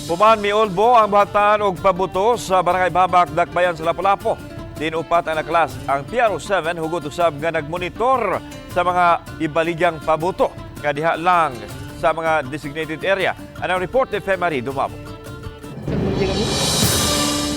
Human miulbo ang buhatan og pabuto sa Barangay Babak, Dakbayan sa Lapu-Lapu. Diin upat ang nakalas. Ang PRO7 hugot usab nga nagmonitor sa mga ibaligyang pabuto nga diha lang sa mga designated area. Anang report ni Femari Dumabo.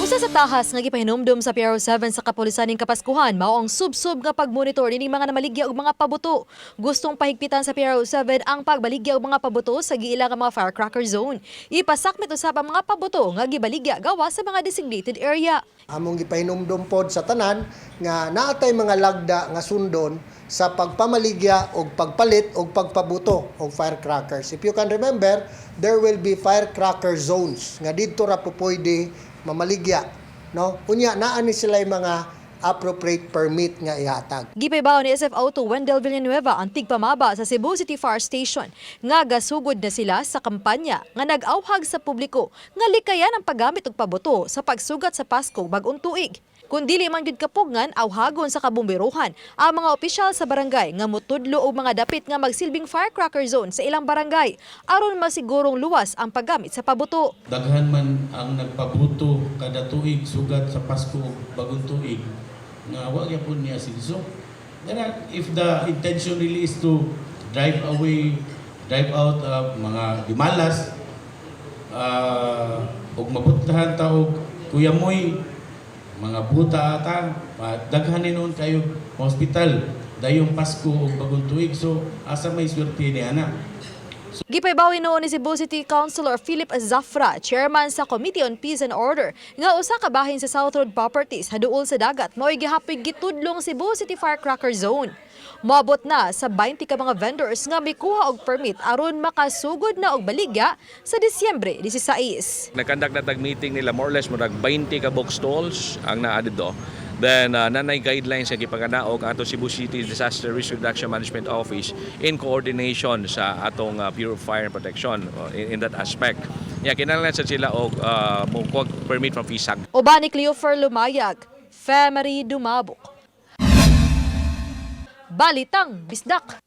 Usa sa tahas nga gipahinumdom sa PRO7 sa kapulisan ning Kapaskuhan mao ang sub-sub nga pagmonitor nining mga namaligya og mga pabuto. Gustong pahigpitan sa PRO7 ang pagbaligya og mga pabuto sa giila nga mga firecracker zone. Ipasakmit usab ang mga pabuto nga gibaligya gawas sa mga designated area. Among gipahinumdom pod sa tanan nga naatay mga lagda nga sundon sa pagpamaligya og pagpalit og pagpabuto og firecrackers. If you can remember, there will be firecracker zones nga didto ra po pwede mamaligya, no? Unya naa ni sila mga appropriate permit nga ihatag. Gipahibaw ni SFO2 Wendell Villanueva, ang tigpamaba sa Cebu City Fire Station, nga gasugod na sila sa kampanya nga nag-awhag sa publiko nga likayan ang paggamit og pabuto sa pagsugat sa Pasko bag-ong tuig. Kung dili man gyud kapugngan, awhagon sa kabomberohan ang mga opisyal sa barangay nga mutudlo og mga dapit nga magsilbing firecracker zone sa ilang barangay aron masigurong luwas ang paggamit sa pabuto. Daghan man ang nagpabuto kada tuig sugat sa Pasko ug Bagong Tuig nga wa gyapon niya asenso. Then if the intention really is to drive away, drive out mga gimalas ug mabutlahan ta og kuyamoy, mga buta ata, daghan ni noon kayo hospital dayong Pasko ug Bagong Tuig, so asa may swerte ni ana? Gipahibaw noon ni Cebu City Councilor Philip Zafra, chairman sa Committee on Peace and Order, nga usa ka bahin sa South Road Properties haduol sa dagat mao'y gihapon gitudlong Cebu City Firecracker Zone. Moabot na sa 20 ka mga vendors nga mikuha og permit aron makasugod na og baligya sa Disyembre 16. Nag-conduct na tag meeting nila, more or less murag 20 ka book stalls ang naa didto. Then nanay guidelines nga gipanganaog ang atong Cebu City Disaster Risk Reduction Management Office in coordination sa atong Bureau of Fire and Protection in that aspect. Yeah, kinahanglan sa sila og mo permit from FISAG. Uban ni Cleofer Lumayag, Femery Dumabok. Balitang Bisdak.